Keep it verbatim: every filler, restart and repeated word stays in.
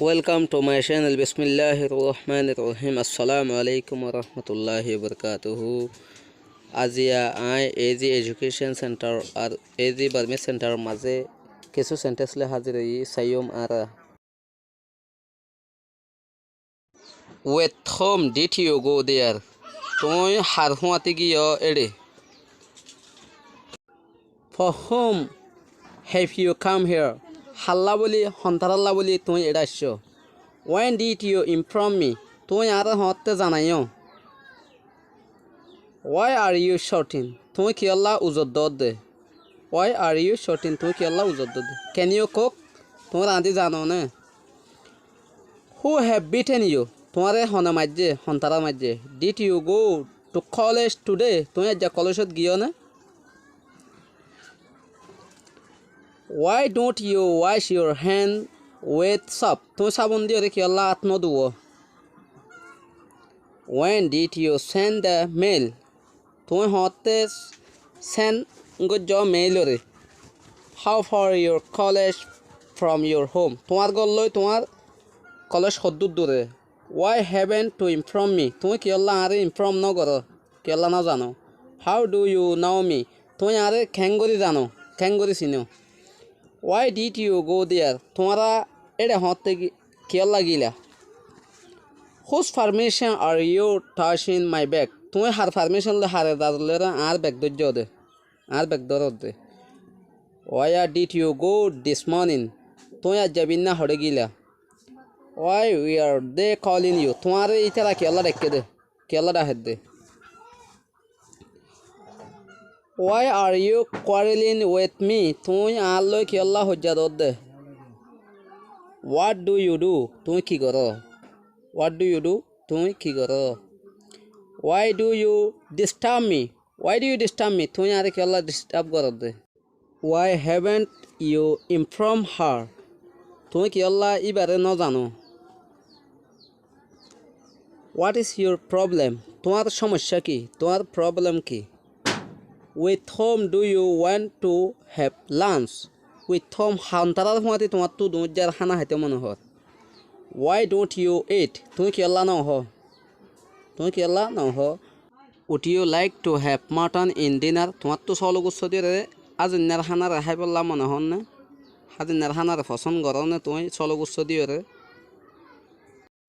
Welcome to my channel. Bismillahir Rahmanir Rahim. Assalamu alaikum wa rahmatullahi wa barakatuhu. Aziya añí Easy Education Center ar Easy Burmese Center mazé kissú sentence loi házir óiyi, saiyum añára. With whom did you go there? Tuñí har fúañti giyó éçe? For whom have you come here? Hálla bóli, hontarálla bóli tuñí éçe aiccó? When did you inform me? Tuñí añáre hoóñtte zanaiyó? Why are you shouting? Tuñí kiyólla uzor doódde? Why are you shouting? Tuñí kiyólla uzor doódde? Can you cook? Tuñí rañdí zano né? Who have beaten you? Tuáñre hone maijjé, hontará maijjé? Did you go to college today? Tuñí aijja kolócot giyó né? Why don't you wash your hand with soap? Tuñí sábun diyóre kiyólla át nóduwó? When did you send the mail? Tuñí hoóñtte send goijjó mail oré? How far your college from your home? Tuáñr gór lói tuáñr kolec hoddúr dure? Why haven't you informed me? Tuñí kiyólla añáre inform nógoró? Kiyólla nózano? How do you know me? Tuñí añáre keéngorí zano? Keéngorí sinó? Why did you go there? Tuáñra éçe hoóñtte ki-, kiyólla gila? Whose permission are you touching my bag? Tuñí har permission loi, har ezazot loiyóre añár beg dóijjode, añár beg dórodde? Where did you go this morning? Tuñí aijja biínna hoçé gila? Why were they calling you? Tuáñre ítara kiyólla dhaikkéde? Kiyólla dhahédde? Why are you quarreling with me? Tuñí añár lói kiyólla hoijja doódde? What do you do? Tuñí ki goró? What do you do? Tuñí ki goró? Why do you disturb me? Why do you disturb me? Tuñí añáre kiyólla disturb goródde? Why haven't you informed her? Tuñí kiyólla íbaré nózano? What is your problem? Tuáñr cómoiccá ki? Tuáñr problem ki? With whom do you want to have lunch? With whom, hontarár fúañti tuáñttú duñijjar hána háitou mone hoór? Why don't you eat? Tuñí kiyólla nóohó? Tuñí kiyólla nóohó? Would you like to have mutton in dinner? Tuáñttú sólogussó diyóre ázinnar hánare háibolla mone hoónne? Ázinnar hánare fosón goróne tuñí sólogussó diyóre?